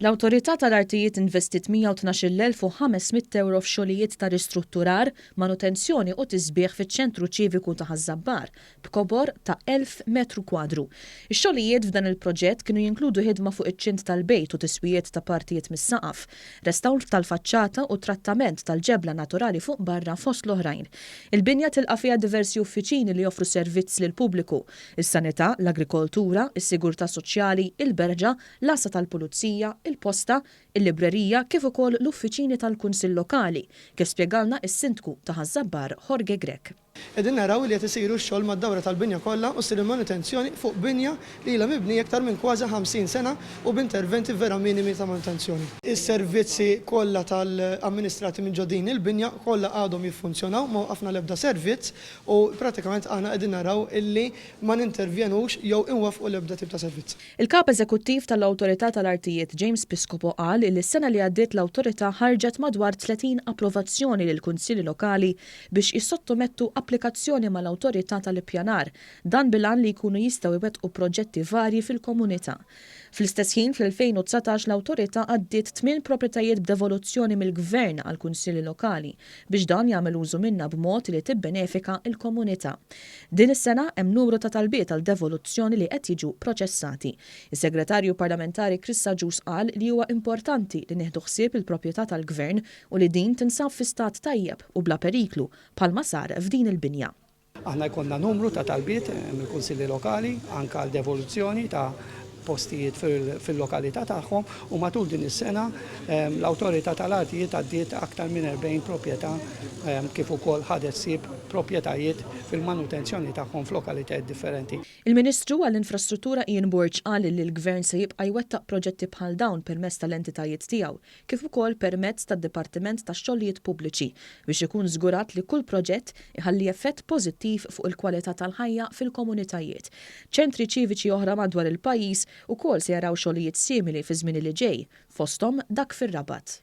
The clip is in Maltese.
L-Awtorità tal-Artijiet investiet 112,500 ewro f'xogħlijiet ta' ristrutturar, manutenzjoni u tisbiħ fiċ-Ċentru Ċiviku ta' Ħaż-Żabbar, b'kobor ta' 1,000 metru kwadru. Ix-xogħlijiet f'dan il-proġett kienu jinkludu ħidma fuq iċ-ċint tal-bejt u tiswijiet ta' partijiet mis-saqaf, restawr tal-faċċata u trattament tal-ġebla naturali fuq barra fost l-oħrajn. Il-binja tilqa' fiha diversi uffiċini li joffru servizz lill-pubbliku, is-sanità, l-agrikoltura, is-sigurtà soċjali, il-berġa, l-għassa tal-pulizija, il-posta, il-librerija kif ukoll l-uffiċini tal-Kunsill Lokali, kif spjegalna s-Sindku ta' Ħaż-Żabbar Jorge Grech. Qegħdin naraw li qed isiru x-xogħol mad-dawra tal-binja kollha u ssir il-manutenzjoni fuq binja li ilha mibnija iktar minn kważi 50 sena u b'interventi vera minimi ta' manutenzjoni. Is-servizzi kollha tal-amministrati minn ġo din il-binja kollha għadhom jiffunzjonaw, ma waqafna l-ebda servizz u pratikament aħna qegħdin naraw illi ma nintervjenux jew inwaffqu l-ebda tip ta' servizz. Il-Kap Eżekuttiv tal-Awtorità tal-Artijiet James Piscopo qal illi s-sena li għaddiet l-Awtorità ħarġet madwar 30 approvazzjoni lill-Kunsilli Lokali biex jissottomettu applikazzjoni mal-Awtorità tal-Ippjanar, dan bil-għan li jkunu jistgħu jwettqu proġetti varji fil-komunità. Fl-istess ħin, fl-2019 l-Awtorità għaddiet tmien proprjetajiet b'devoluzzjoni mill-Gvern għall-Kunsilli Lokali biex dan jagħmel użu minnha b'mod li tibbenefika l-komunità. Din is-sena hemm numru ta' talbiet għal devoluzzjoni li qed jiġu proċessati. Is-Segretarju Parlamentari Chris Agius qal li huwa importanti li nieħdu ħsieb il-proprjetà tal-Gvern u li din tinsab fi stat tajjeb u bla periklu bħalma sar f'din il-binja. Aħna jkollna numru ta' talbiet mill-Kunsilli Lokali anke għal devoluzzjoni ta' postijiet fil-lokalità tagħhom u matul din is-sena l-Awtorità tal-Artijiet għaddiet aktar minn 40 proprjetà kif ukoll ħadet ħsieb proprjetajiet fil-manutenzjoni tagħhom f'lokalitajiet differenti. Il-Ministru għall-Infrastruttura Ian Borg qal li l-Gvern se jibqa' jwettaq proġetti bħal dawn permezz tal-entitajiet tiegħu kif ukoll permezz tad-Dipartiment tax-Xogħlijiet Pubbliċi biex ikun żgurat li kull proġett iħalli effett pożittiv fuq il-kwalità tal-ħajja fil-komunitajiet. Ċentri ċiviċi oħra madwar il-pajjiż ukoll se jaraw xogħlijiet simili fiż-żmien li ġej, fosthom dak fir-Rabat.